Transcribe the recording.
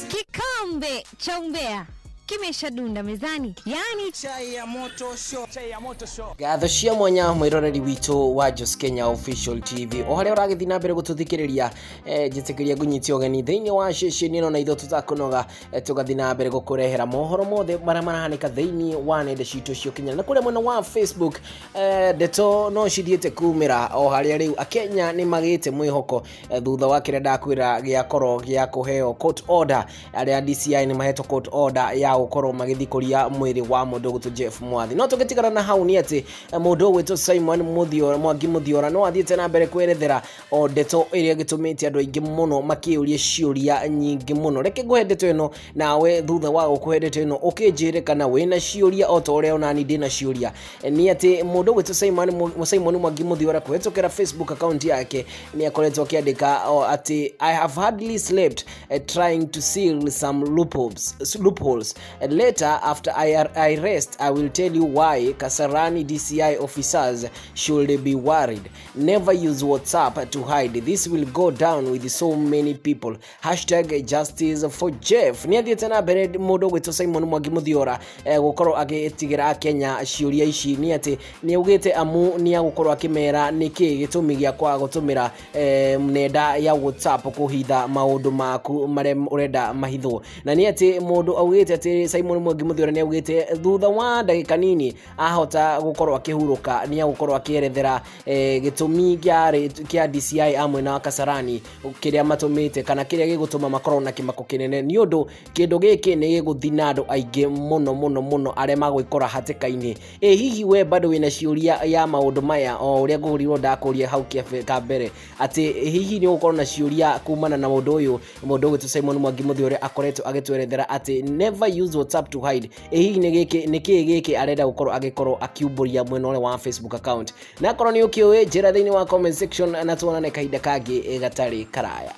Kikombe cha umbea kimeshadunda mezani, yani Chai ya moto show. Chai ya moto show. Ngatho cia mwanya mwiroreri witũ wa Jos Kenya Official TV o harĩa ũragĩthiĩ na mbere gũtũthikĩrĩria, njĩtĩkĩria ngũnyitie ũgeni thĩinĩ wa ceceni ĩno na ithuĩ tũtakũnoga, tũgathiĩ na mbere gũkũrehera mohoro mothe marĩa marahanĩka thĩinĩ wa nenda citũ cia ũkinyanĩria na kũrĩa mwena wa Facebook. Ndeto no cithiĩte kumĩra o harĩa rĩu Akenya nĩ magĩte mwĩhoko, thutha wa kĩrĩa ndakwĩra gĩakorwo gĩa kũheo court order, arĩa DCI nĩ mahetwo court order ya gũkorwo magĩthiĩ kũria mwĩrĩ wa mũndũ ũgwĩtwo Jeff Mwathi. No tũgĩtigana na hau nĩ atĩ mũndũ ũgwĩtwo Simon Muthiora, Mwangi Muthiora, no athiĩte na mbere kwerethera o ndeto ĩrĩa ĩgĩtũmĩte andũ aingĩ mũno makĩũria ciũria nyingĩ mũno. Reke ngũhe ndeto ĩno, nawe thutha wa gũkũhe ndeto ĩno ũkĩnjĩre kana wĩna ciũria o ta ũrĩa onani ndĩna ciũria. Nĩ atĩ mũndũ ũgwĩtwo Simon Mwangi Muthiora kũhetũkĩra Facebook account yake nĩ akoretwo akĩandĩka atĩ, "I have hardly slept trying to seal some loopholes. Later, after I rest, I will tell you why Kasarani DCI officers should be worried. Never use WhatsApp to hide. This will go down with so many people. #JusticeForJeff." Nĩ athiĩte na mbere mũndũ ũgwĩtwo Simon Mwangi Muthiora gũkorwo agĩtigĩra Akenya ciũria ici, nĩ atĩ nĩ augĩte amu nĩ agũkorwo akĩmera nĩkĩ gĩtũmi gĩa kwaga gũtũmĩra nenda ya WhatsApp kũhitha maũndũ maku marĩa ũrenda mahithwo. Na nĩ atĩ mũndũ augĩte atĩ Simon Mwangi Muthiora nĩ augĩte thutha wa ndagĩka nini ahota gũkorwo akĩhurũka nĩ agũkorwo akĩerethera gĩtũmi kĩa DCI a mwena wa Kasarani kĩrĩa matũmĩte kana kĩrĩa gĩgũtũma makorwo na kĩmako kĩnene, nĩ ũndũ kĩndũ gĩkĩ nĩ gĩgũthiĩ na andũ aingĩ mũno mũno mũno arĩa magwĩkora hatĩka-inĩ. Ĩ hihi we bado wĩna ciũria ya maũndũ maya o ũrĩa ngũrirwo ndakũria hau ka mbere, atĩ hihi nĩ ũgũkorwo na ciũria kumana na mũndũ ũyũ, mũndũ ũgwĩtwo Simon Mwangi Mũthĩ, ũrĩa akoretwo agĩtwerethera atĩ never use WhatsApp to hide? Ĩ hihi nĩ gĩkĩ nĩ kĩĩ gĩkĩ arenda gũkorwo agĩkorwo akiumbũria mwena ũrĩa wa Facebook account? Na akorwo nĩ ũkĩũĩ, njĩra thĩinĩ wa comment section na tuonane kahinda kangĩ gatarĩ karaya.